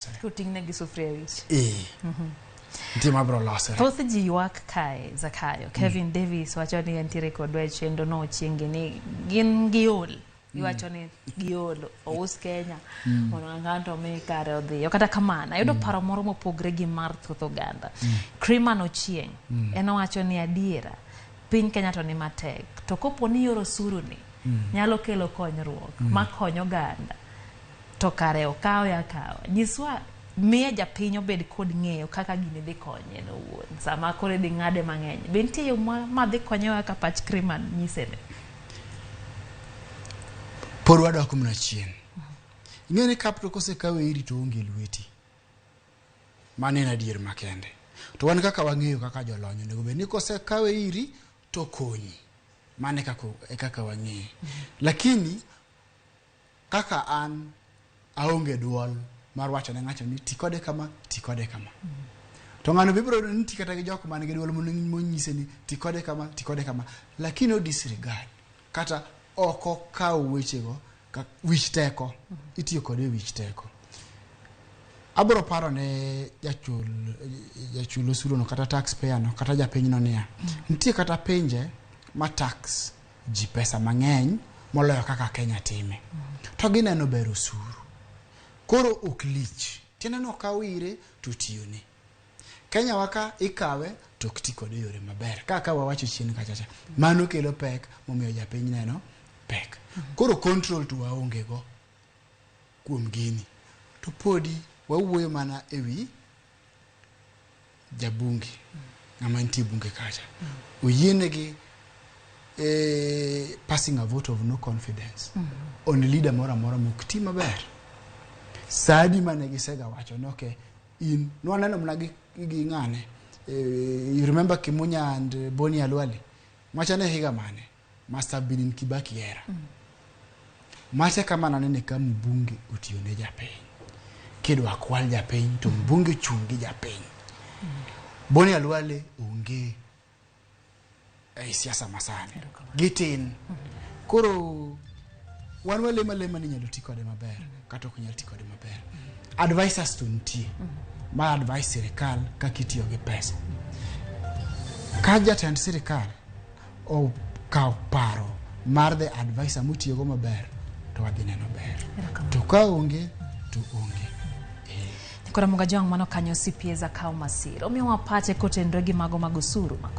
Koting'ne gi sufuria e wich. Ee, nitie mabiro losore. Thoth ji ywak kae, Zakayo. Kevin Davis wacho ni entiere kodwa e chenro no chieng'ni ni gin giol. Giwacho ni giol, ous Kenya mondo ng'ato omi kare odhiyo. Kata kamano, ayudo paro moro mopogre gi mar thoth oganda. Criman Ochieng', en owacho ni adiera, piny Kenya to ni matek. To kopo ni yor osuru ni nyalo kelo konyruok makonyo oganda, to kare okawe akawa. Nyiswa miye japiny obed kod ng'eyo kaka gini dhi konye en owuon. Sama koro idhi ng'ade mang'eny. Be nitie yo ma dhi konyowa kaka pach Criman nyise ni? Pod wadok mana chien. Ing'e ni capital kosekawe iri to onge e lweti. Mano en adier makende. To wan kaka wang'eyo kaka jolony onego bed ni kosekawe iri to okonyi. Mano e kaka wang'eye. Lakini kaka an aonge duol mar wacho ne ng'ato ni ti kode kama, ti kode kama. To ng'ano be ibiro yudo ni nitie kata gi jok man gi duol monyise ni ti kode kama, ti kode kama. Lakini o disregard kata ok okaw wechego ka wich teko, itiyo kode e wich teko. Abiro paro ne jachul osuru no kata taxpayer no kata japiny no niya, nitie kata pinje ma tax ji pesa mang'eny moloyo kaka Kenya time. To gineno ber osuru. Koro ok lich. Tiende ni okaw ire to tiyone. Kenya wa ka ikawe to ok ti kode e yore maber. Kaka wawacho chien kacha cha. Mano kelo pek momiyo japiny neno pek. Koro control to waonge go kuom gini. To podi wawuoyo mana e wi jabunge, ng'ama nitie bunge kacha. Oyienegi passing a vote of no confidence on leader moro amora mok ti maber. Sa adi mane gisega wacho ni okay, in nwaneno mana gi ng'ane. You remember Kimunya and Boni Khalwale? Macha ne higa mane? Must have been in Kibaki era. Macha kama nanene ka mbunge otiyo ne japiny. Kidwa kwal japiny to mbunge chung' gi japiny. Boni Khalwale onge ei siasa masani. Gitin. Koro wan walemo alema ni inyalo ti kode maber kata ok nyal ti kode maber. Advisors to nitie ma advise sirikal kaka itiyo gi pesa. Ka jatend sirikal okawo paro mar the advisor motiyogo maber to wadhi neno ber. To ka onge to onge. Koro Muga Jong mano kanyo CPA Zakayo Masira omiyowa pache kotenore gi mago mag osuru makoro